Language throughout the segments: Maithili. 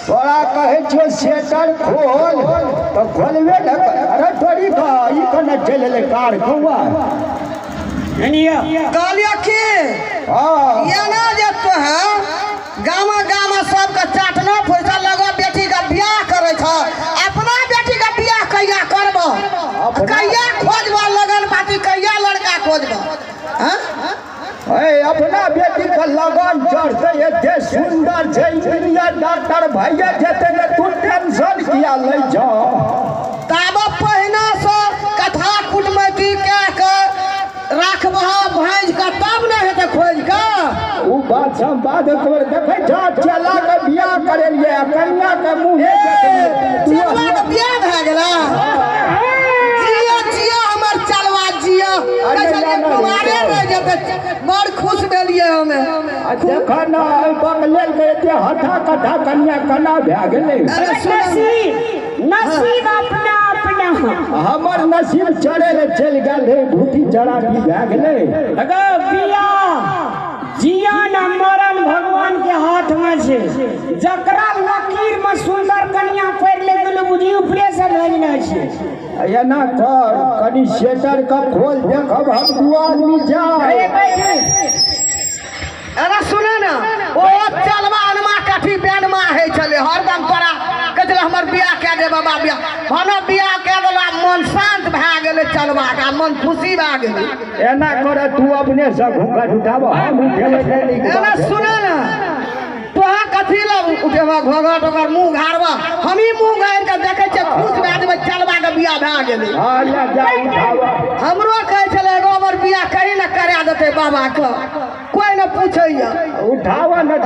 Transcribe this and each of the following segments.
तोरा कहै छियो सेटर खोल तऽ खोलबे ने कर। अरे तोरी का ई कने चलि एलै कार कौआ। कहलियो की हँ एना जे तो है गामा गामा सबके चाटना फुर्सा लगो बेटी के बियाह करे छ, अपना बेटी के बियाह कहिया करब? कहिया खोजब लगन पाती, कहिया लड़का खोजब? हाँ? ए अपना बेटी के लगन चढ़ते एते सुंदर छै, इंजीनियर डॉक्टर भैया जेते ने, तू टेंशन किया लै छौ? ताब पहिना से कथा कुटमैती कए के राखबह भाँजि के, तब ने हेतै खोजि के। उ बात हम बाद खबर देखै छौ, चेला के बियाह करेलियै आ कन्या के मुँह नहि देखलियै। चलवा के बियाह भए गेलै? जिया जिया हमर चलवा जिया। अरे कहै छलियै ना, ना, कुमारे रहि जेतै, बड़ खुश भेलियै हमे। आ देख न, एहि बंगलेल के एते हठा कट्ठा कन्या केना भए गेलै? अरे सुन, नसीब नसीब अपना अपना। हमर नसीब चढ़े ले चलि गेल रहे, भूठी चढ़ाठी भए गेलै। देखो, बियाह जियन आ मरण भगवान के हाथ में छै। जकरा लकीर में सुंदर कन्या पड़ि ले गेलै, बुझी ऊपरे से भेजने छै। एना कर, कनि सेटर के खोल, देखब हम दू आदमी जाय। अरे बैठ। अरे सुन ने, ओ चलवा अनमा कथी बेनमा होइ छलै, हरदम तोरा कहै छलै हमर बियाह कए दे बाबा, बियाह। हन बियाह कए देला, मन शान्त भए गेलै चलवा के, आ मन खुशी भए गेलै। एना कर, तू अपने से घूंघट उठाब, हम उठेबै नहि नीक एना बात। सुन ने, तोहा कथी लग उठेबह घोघट? ओकर मुँह घारबह, हमही मुँह घारि कऽ देखै छियै, खुश भए जेबै, चलवा के बियाह भए गेलै। हँ, ले जा, उठाब। हमरो कहै छलै एगो हमर बियाह कहीं ने करा देतै बाबाके, कोइ ने पूछैया। उठाब ने,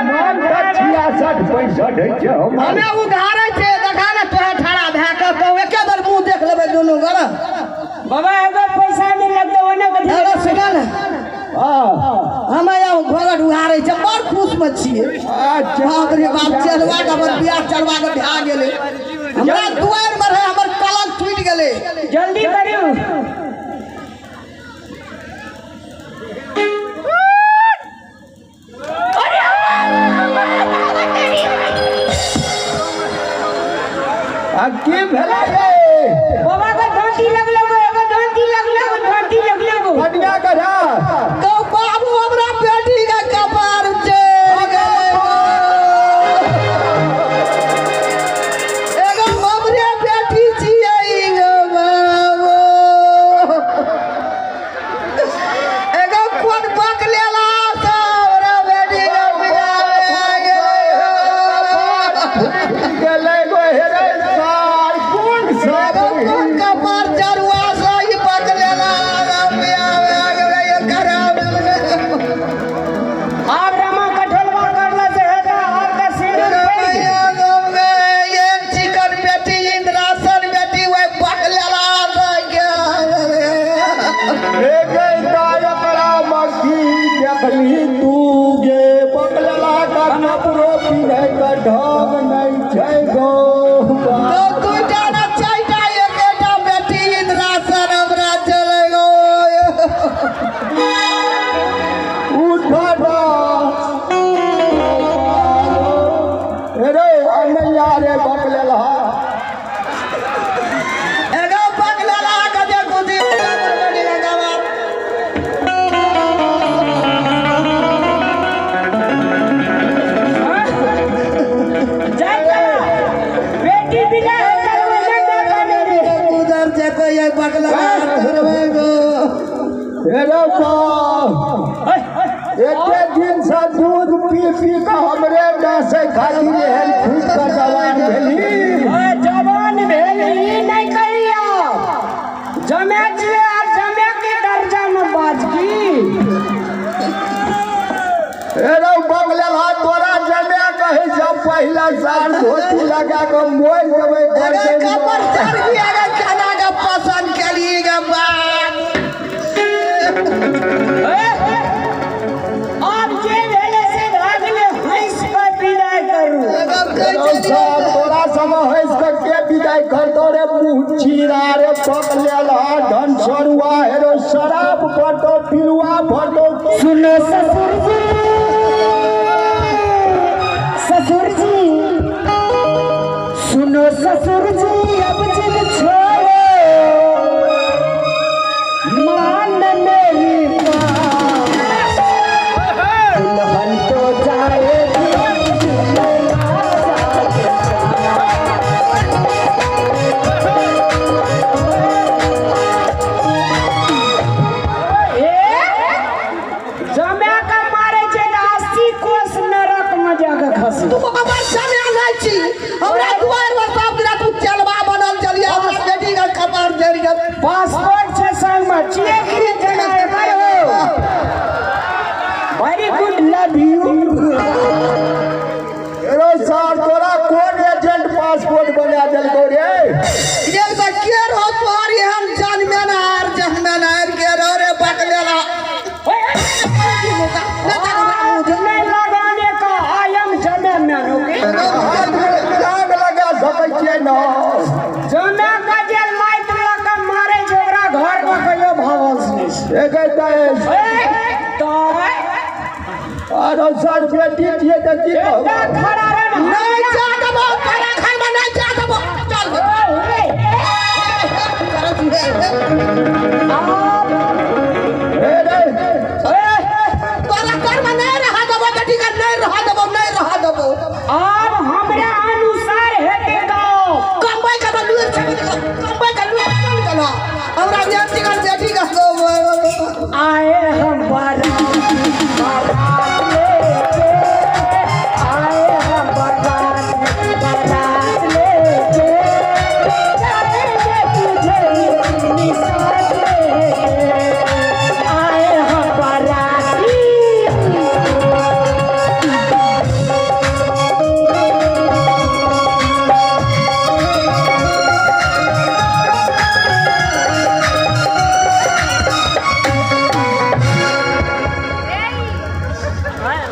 मन तऽ 66 65 होइ छै हमर। हमे उघारै छै, देखा ने, तोहे ठाड़ा भए कऽ कहू, एके बेर मुँह देख लेबै दुनू गोरा। बाबा, एगो पैसा नहि लगतै ओने कथी। अरे सुन ने, हँ। हमे आब घोघट उघारै छै, बड़ खुश मे छियै। अच्छा। बाप रे बाप, चलवा के हमर बियाह चलवा के भए गेलै, हमरा दुआरि मे रहै, हमर कलंक टूटि गेलै। जल्दी करू। आ की भेलै रे? बाबा के धोती लगलो गो, एगो धोती लगलो गो, धोती लगलो गो। कन्या के कहू बाबू, हमरा बेटी के कपार चढ़ि गेलै गो। एगो हमरे बेटी छियै गो बाबू, एगो कोन पक लेला से हमरा बेटी के बियाह भए गेलै। गेलै गो हेरे सार कोन एगो सब कोन कपार चरुआ से ई पक लेला, हमरा बियाह भए गेलै, एकरा भेलै। आब रमा कठोलवा करला से हेतै, आब के सिंदूर पड़ि गेल। चिकन बेटी, इंद्रासन बेटी, ओहि पक लेला से हे गे दाय, एकरा मक्खी देखली तू गे? बकलला का कपड़ो पिन्है के ढंग नहि छै गो। तो दूटा ने चारिटा, एकेटा बेटी इंद्रासन हमरा चले गो। उठ ना रे अनैया रे बकलेला। एगो पक लेला के जे खुशी हमर बेटी के गवार। जाय चला, बेटी बिना हेतै ओने न बने रे। गुजर जेतै ये पक लेला करबै गो। हे रे बाप, एते दिन से दूध पी पी के हमरे डांसे खातिर एहन खूब के जवान भेली। ओए, जवान भेल ई नहि कहिया, जमे छियै आ जमे के दर्जा में बाज की। हे रौ बंगलेला, तोरा जमे कहै छै, पहिला साल धोती लगा के मोरि देबै एगो गर्दन। कपर चढ़ एगो खाना के पसंद केली गे बाप। ए, आब जे भेलै से भए गेलै, हँसि कऽ विदाई करू। एगो कहै रौ छलियै साहब, तोरा संग हँसि के के विदाई करतौ रे मुँह चीरा रे बंगलेला, धन सरुआ हेरो, शराब पड़तौ, पिलुआ भरतौ। सुनो ससुर जी, ससुर जी। सुनो ससुर जी अब जिद छोड़ो, मान मेरी बात, दुल्हन तो जाएगी। जमा के मारे छै 80 कोस नरक में जाके खसी। तू हमर जमे नहि छी, हमरा दुआर पर सब दिना तू चलबा बनल चलिए, हमरा बेटी के कपार जरि गेल। पासपोर्ट छै संग में, छियै कि जमा करो। वेरी गुड, लव you. रो सर तोरा कोन एजेंट पासपोर्ट बना देलकौ रे? ये तऽ के रहो तोहर एहन जनमेनहार जनमेनहार के रहो रे बकलेला। नहीं लगाने का, I am जमे मैन। ओके हाथ में दाग लगा सकै छियै न? जमे का जे लाइट लऽ के मारे छै ओकरा घर में कहियो भवंस नहि छै। एकै तऽ तऽ आरो सर बेटी छियै तऽ की एकटा कहबै? खड़ा रह ने। नहि जा देबो तोरा घर में, नहि जा देबो। चल करै छी हे, हे। हे रे तोरा घर में नहि रह देबो बेटी के, नहि रह देबो, नहि रह देबो। आब हमरा अनुसार हेतै गाँव। कमबै के तऽ लुरि छेबे नहि करौ, कमबै के लुरि चल गेलौ। हमरा बेटी के, बेटी के आए हम बारात बारात लेके, आए हम बारात बारात लेके, जाएंगे तुझे अपनी साथ लेके, आए हम बाराती।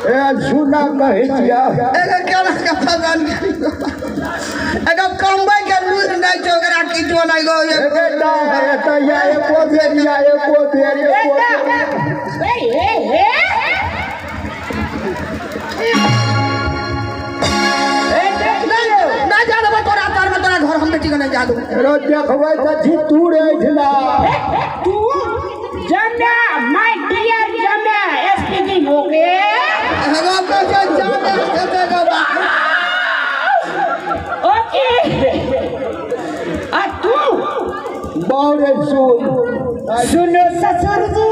ए सुना कहै छियै। एगो केना के फसन एगो कमबै के लुरि नहि छै ओकरा, किछो नहि गो। एकै टा एतऽ या एको बेर या एको बेर एको बेर। ए हे हे ए देख लियौ। नहि जा देबो तोरा तर में, तोरा घर हम बेटी के नहि जा देबो। रो देखबै तऽ जीतू रे एहिठिना। तू जमे my dear जमे स्पीकिंग। ओके एगो कहै छै जा दे हेतै गो बा। ओके आ तू बाउ रे सुन। सुनो ससुर जी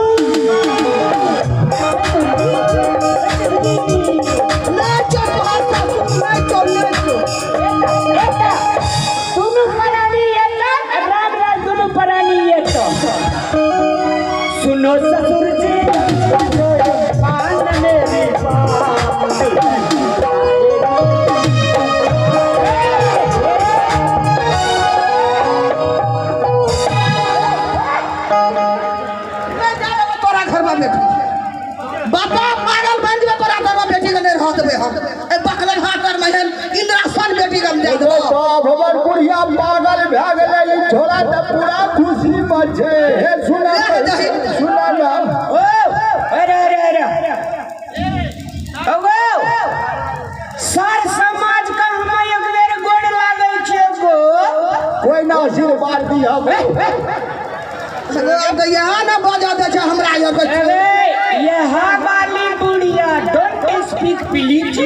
नहि चल तोहर सासुर, नहि चल, नहि चल। दुनू प्राणी एक राम राज, दुनू प्राणी एक। सुनो ससुर जी मान मेरी बात, नहि जा देबो तोरा घर में बेटी। बाबा पागल बनि जेबै, तोरा घर में बेटी के नहि रह देबै हम। ए बकलन हाथ तर में एहन इंद्रासन बेटी के हम दे रो देबो। बाप हमर बुढ़िया पागल भए गेलै, ई छोरा तऽ पूरा खुशी मे छै। हे सुना सुना ना। ओ अरे अरे अरे ओ सर समाज के हम एक बेर गोड़ लागै छियै गो। कोइ ना आशीर्वाद दिहब। एगो आब तऽ यहाँ ने बजऽ दै छै हमरा यहाँ के। अरे यहाँ वाली बुढ़िया don't speak please.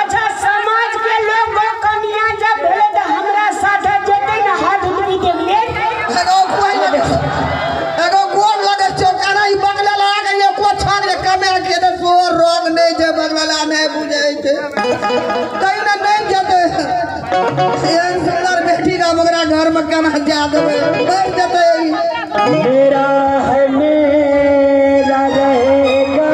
अच्छा समाज के लोग कनिया जब भेलै तऽ हमरा साथे जेतै ने हाथ उठबी देख ले। एगो कोइ नहि एगो गोर लगै छै केना ई बगले लगा के एको छान के कमे के दे सोर रोग नहि छै, बगलेला नहि बुझै छै तै ने नहि जेतै। एहन सुन्दर बेटी के हम ओकरा घर में केना जा देबै, मरि जेतै। मेरा है मेरा रहेगा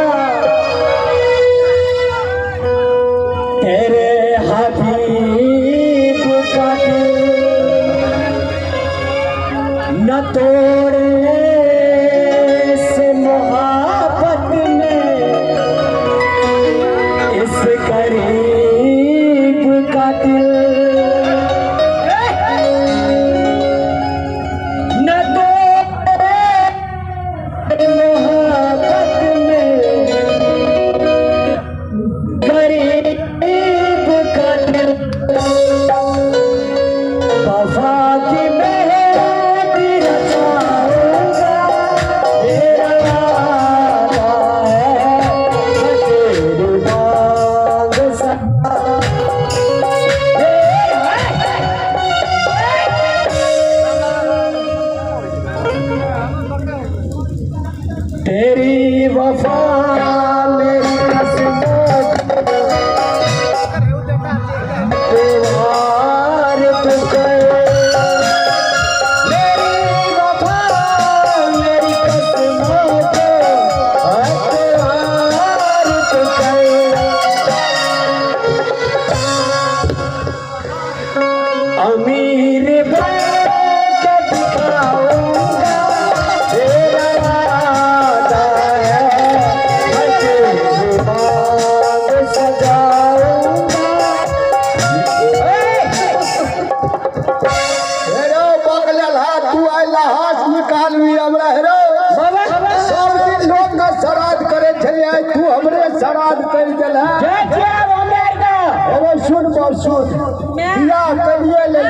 तेरे हबीब का दिल, न तोड़े से मोहब्बत में इस गरीब का दिल, न तोड़े हमरे श्राद्ध कर देला। जय जय हमरा के। अरे सुन बर सुन, बियाह करिए ले।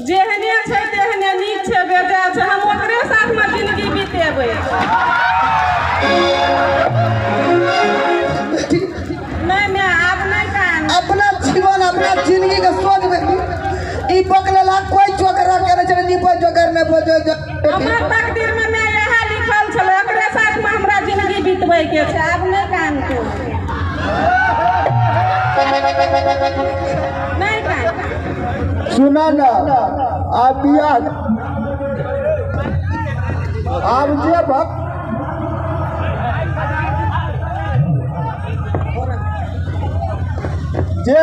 जेहने छै तेहने नीक छै, बेजा छै, हम ओकरे साथमे जिंदगी बितेबै। नहि नहि, आब नहि कान। अपना जीवन अपना जिंदगी के सोच में ई बकलेला कोई चोकरा करे छले निपो जोकर ने बोजो। हमर तकदीरमे माय इएह लिखल छलै, ओकरे साथमे हमरा जिंदगी बितबै के छै। आब नहि कान, तू नहि कान। सुना ना, आब बियाह आब जे भक्त जे